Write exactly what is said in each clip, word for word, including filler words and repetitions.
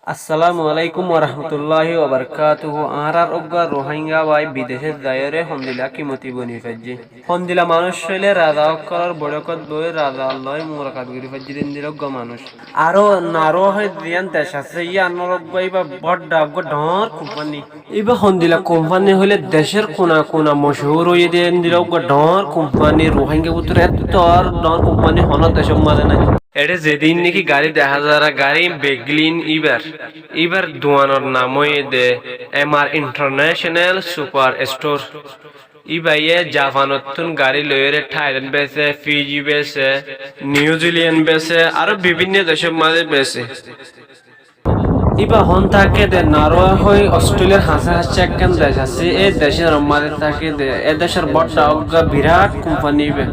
Assalamu alaikum warahmatulláhi wabarakátuhu. Añárar uggúa Ruháingga bái bidecót zaiyóre hondila kimoti boni faijjé. Hondila manúic óile raza ókkolór boiçókot boói raza loi mulakat gorí faijjé de endila uggúa manúic. Aró Naruwa hoói ziyán dec asé, yíanor uggúa íba bodda uggúa dhoóñr kumpáni. Íba hondila kumpáni hoilé decór kuna kuna mochúr óiye de endila uggúa dhoóñr kumpáni, Ruháingga bútore ettór dhoóñr kumpáni honó decór mazé nái. Eçé zedún néki garí dehá zar, garí beggín íbar, íbar duanor nam óiye de M R International Superstore. Íbaye Japanottún garí loiyóre Thailand besé, Fiji besé, New Zealand besé, aró bibínno decór mazé besé. Íba hoón táke de Naruwa hoói Ostréliar hañsé hañsé ekkán dec asé, é decór mazé táke de, é decór bodda uggúa birát kumpáni íba.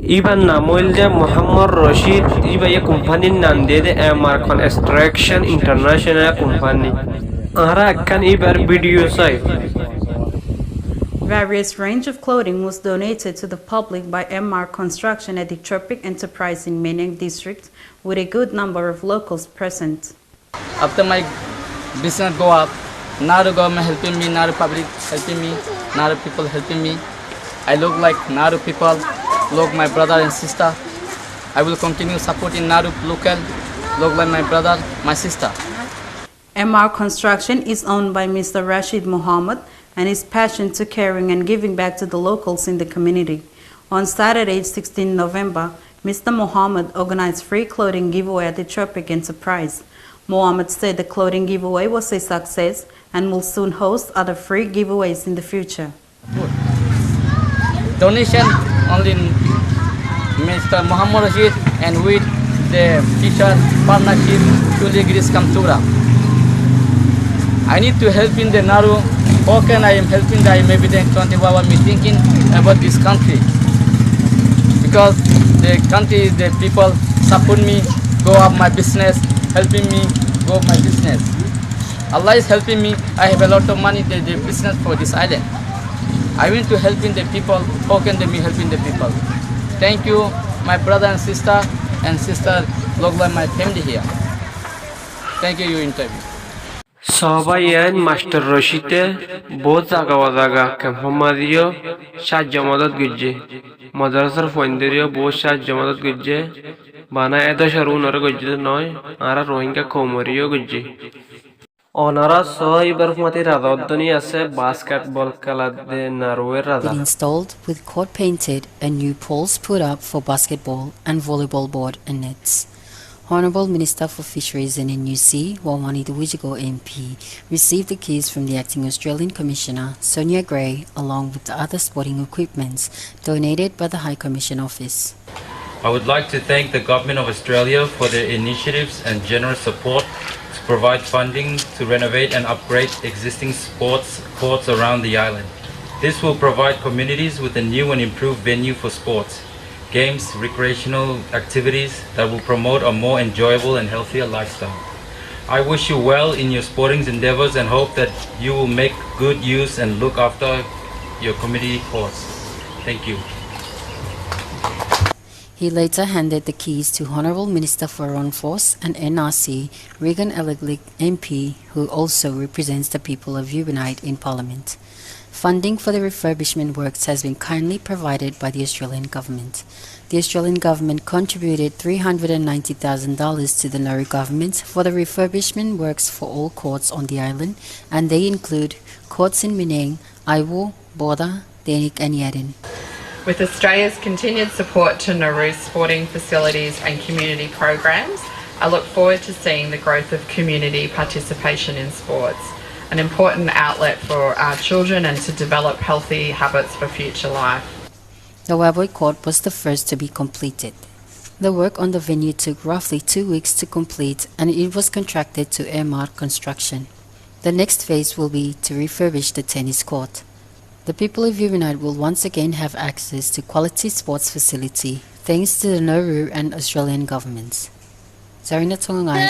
Íbar nam óilde Muhammod Rochid, íbaye kumpánir nam diyé de M R Construction International kumpáni. Añára ekkán íbar bídiyo sai. Various range of clothing was donated to the public by M R Construction at the Tropic Enterprise in Mineng District, with a good number of locals present. After my business go up, Nauru government helping me, Nauru public helping me, Nauru people helping me. I look like Nauru people, look my brother and sister. I will continue supporting Nauru local, look like my brother, my sister. M R Construction is owned by Mister Rashid Muhammad, and his passion to caring and giving back to the locals in the community. On Saturday, sixteenth November, Mister Muhammad organized free clothing giveaway at the Tropic Enterprise. Muhammad said the clothing giveaway was a success and will soon host other free giveaways in the future. Donation only Mister Muhammad Rashid and with the teacher partnership Chuli Girish Kamtura. I need to help in the Nauru. How can I am helping the, I am every day twenty-four hour me thinking about this country. Because the country, the people support me, go up my business, helping me go up my business. Allah is helping me. I have a lot of money, the, the business for this island. I want to helping the people. How can they me helping the people? Thank you, my brother and sister, and sister Logla, my family here. Thank you, your interview. Sóbaiyan Mastor Rocide boóut zaga-zaga kemfór mazé yó cáijjo modot goijjé. Modorásar fuaindóre yó boóut cáijjo modot goijjé. Bana é decór únoré goijjé dé noó, añára Rohingya koumoré yó goijjé. Onorá soó, íbar fúañti raza ódduni asé, basketbol kéla de Naruwar raza. Been installed with court painted and new poles put up for basketball and volleyball board and nets. Honorable Minister for Fisheries and N U C, Wawani Dwijego M P, received the keys from the Acting Australian Commissioner, Sonia Gray, along with the other sporting equipments donated by the High Commission Office. I would like to thank the Government of Australia for their initiatives and generous support to provide funding to renovate and upgrade existing sports courts around the island. This will provide communities with a new and improved venue for sports, games, recreational activities that will promote a more enjoyable and healthier lifestyle. I wish you well in your sporting endeavors and hope that you will make good use and look after your community courts. Thank you. He later handed the keys to Honorable Minister for Run Force and N R C, Regan Eliglik M P, who also represents the people of Ubenide in Parliament. Funding for the refurbishment works has been kindly provided by the Australian government. The Australian government contributed three hundred and ninety thousand dollars to the Nauru government for the refurbishment works for all courts on the island, and they include courts in Minang, Aiwo, Boda, Denik and Yadin. With Australia's continued support to Nauru's sporting facilities and community programs, I look forward to seeing the growth of community participation in sports, an important outlet for our children and to develop healthy habits for future life. The Waboi Court was the first to be completed. The work on the venue took roughly two weeks to complete, and it was contracted to M R Construction. The next phase will be to refurbish the tennis court. The people of Ubenide will once again have access to quality sports facility thanks to the Nauru and Australian governments. Zarina Tongangai.